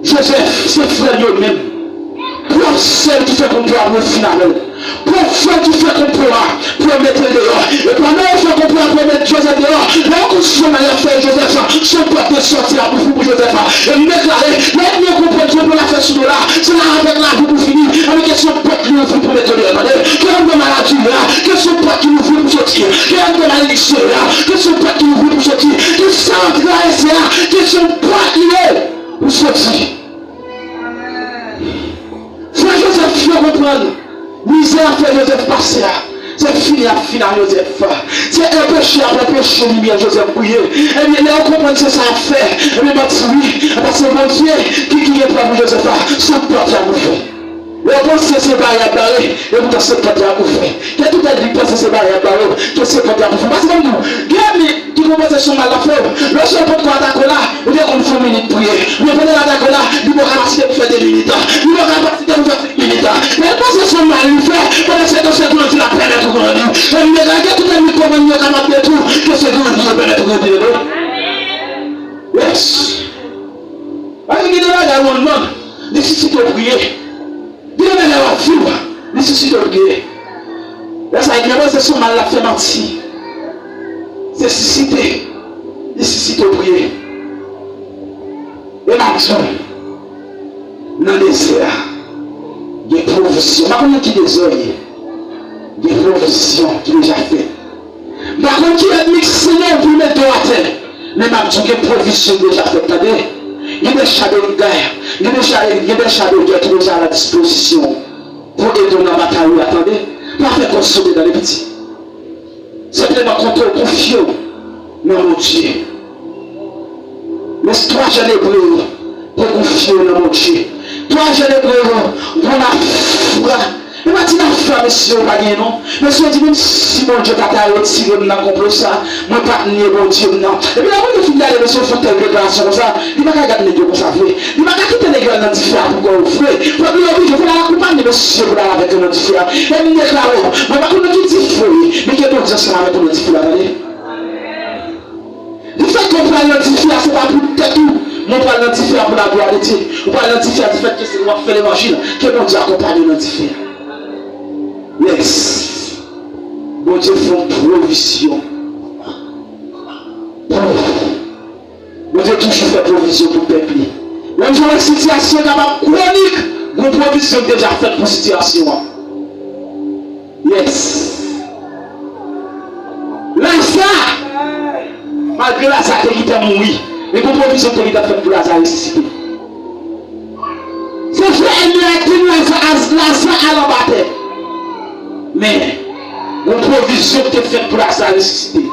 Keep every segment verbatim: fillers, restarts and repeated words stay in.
Jozèf, se frè l yo menm. Pwòp sè l ki fè konplo a pou yo fin avè l. Pwòp frè l ki fè konplo a pou yo mete l deyò. E pandan yo fè konplo a pou yo met Jozèf deyò, lè yo konn sou mal y ap fè Jozèf, se yon pòt de sòti a pou fou pou Jozèf. E m deklare, lè ènmi yo konprann konplo l ap fè sou do l la, se la avèk lavi pou fini. Anben, ke se yon pòt li ouvri pou mete l deyò, tande. Ke anndan maladi a, ke se yon pòt ki ouvri pou soti. Ke anndan malediksyon a, ke se yon pòt ki ouvri pou soti. Ke sa w ap travèse a, ke se yon pòt li ye pou soti. Frè Jozèf fè konprann, mizè a fè Jozèf pase a, se fini ap fin a Jozèf. Se anpeche ap anpeche limyè Jozèf briye. Ebyen, lè yo konprann se sa y ap fè, ebyen, m ap di wi, paske Bondye ki, ki gen plan pou Jozèf la, se yon pòt y ap ouvri. Lè yo panse se bare y ap bare, e poutan se pòt y ap ouvri. Ke tout ènmi ki panse se bare y ap bare w, ke se pòt y ap ouvri. Paske m di w, gen ènmi ki konn panse se yon mal l ap fè w. Lè w sou pòt kò atake w la, ou te konn fè yon minit priye. Men pandan l atake w la, li poko kapasite pou fè de minit. Li poko kapasite pou fè senk minit. Men l panse se yon mal li fè, pandan se tan se grandi l ap pèmèt ou grandi. E m deklare ke tout ènmi k konprann yo kapab detwi w, ke se grandi yo pèmèt ou grandi, tande. Yes. Paske gen de bagay ou anndan, nesesite w priye. Gen de bagay w ap viv, nesesite w priye. Lè sa, gen lè se sou mal l ap fè manti. Nesesite, nesesite w priye. E m ap di w, nan dezè a, gen pwovizyon. M pa konn nan ki dezè w ye. Gen pwovizyon ki deja fèt. M pa konn ki ènmi k simen w pou l met do w atè, men m ap di w gen pwovizyon k deja fèt, tande. Gen de cha de gè, gen de cha, gen de cha de gè ki deja nan dispozisyon w pou ede w nan batay ou la, tande. Pa fè kò w sote, tande, pitit. Senpleman konte w, konfye w nan Bondye. Men twa jèn Ebre yo te konfye yo nan Bondye. Twa jèn Ebre yo, gon lafwa. E pa ti lafwa, mesye, yo pa genyen, non. Mesye yo di, menm si Bondye pa ta retire m nan konplo sa, mwen p ap nye Bondye m nan. Epi lè Bondye fin gade, mesye, yo fè tèl deklarasyon konsa, li pa ka gad nèg yo konsa vre. Li pa ka kite nèg yo al nan dife a pou kò yo vre. Fòk li oblije, fòk l al akonpanye mesye pou l al avèk yo nan dife a. E m deklare w, mwen pa konn nan ki dife w ye, men ke Bondye ansanm avèk ou nan dife la, tande. Difèt ke w pral nan dife a, se pa pou tèt ou, men w pral nan dife a pou laglwa de Dye. Ou pral nan dife a, difèt ke se w ap fè levanjil, ke Bondye akonpanye w nan dife a. Yes. Bondye fè yon pwovizyon. Bondye toujou fè pwovizyon pou pèp li. Menm jan yon sitiyasyon kapab kwonik, gon pwovizyon ki deja fèt pou sitiyasyon an. Yes. Laza, malgre Laza te gentan mouri, men gon pwovizyon ki te gentan fèt pou Laza resisite. Se vre, ènmi a te di Laza, Laza al anba tè. Men, gon pwovizyon ki te fèt pou Laza resisite.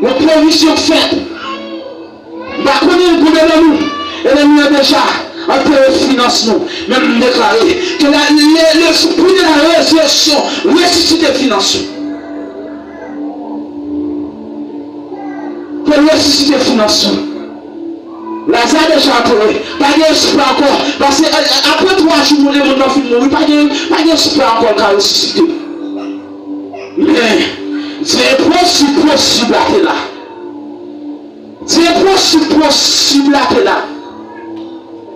Gon pwovizyon k fèt. M pa konnen konbyen nan nou, enmi an deja antere finans nou. Men m deklare ke la, le, lespri de la rezireksyon resisite finans ou. Ke l resisite finans ou. Laza deja antere. Pa gen espwa ankò. Paske, eh, apre twa jou, moun, moun nan fin mouri. Pa gen, pa gen espwa ankò l ka resisite. Men, Dye posib, posib la te la. Dye posib, posib la te la.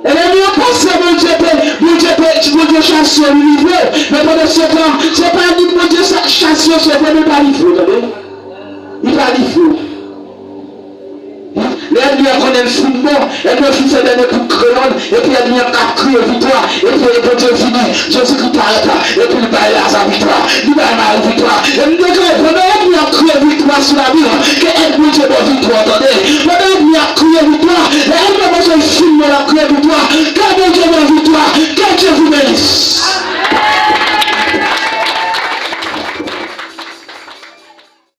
Enmi an panse Bondye te, Bondye te, Bondye chase yo, li livre. Men pandan se tan, se pa li Bondye sa, chase yo, se vre, men pa livre, tande. Li pa livre. Lè ènmi an konnen l fin bon, ènmi an fin fè dènye kout kreyòl, epi ènmi an ap kriye viktwa, epi Bondye vini, Jezikri parèt, epi l bay Laza viktwa, li bay Mari viktwa. E m deklare, pandan ènmi an ap kriye viktwa sou lavi w, ke ènmi Bondye ba w viktwa, tande. Pandan ènmi an ap kriye viktwa, lè ènmi an bezwen fin bon, l ap kriye viktwa, ke Bondye ba w viktwa, que Dieu vous bénisse.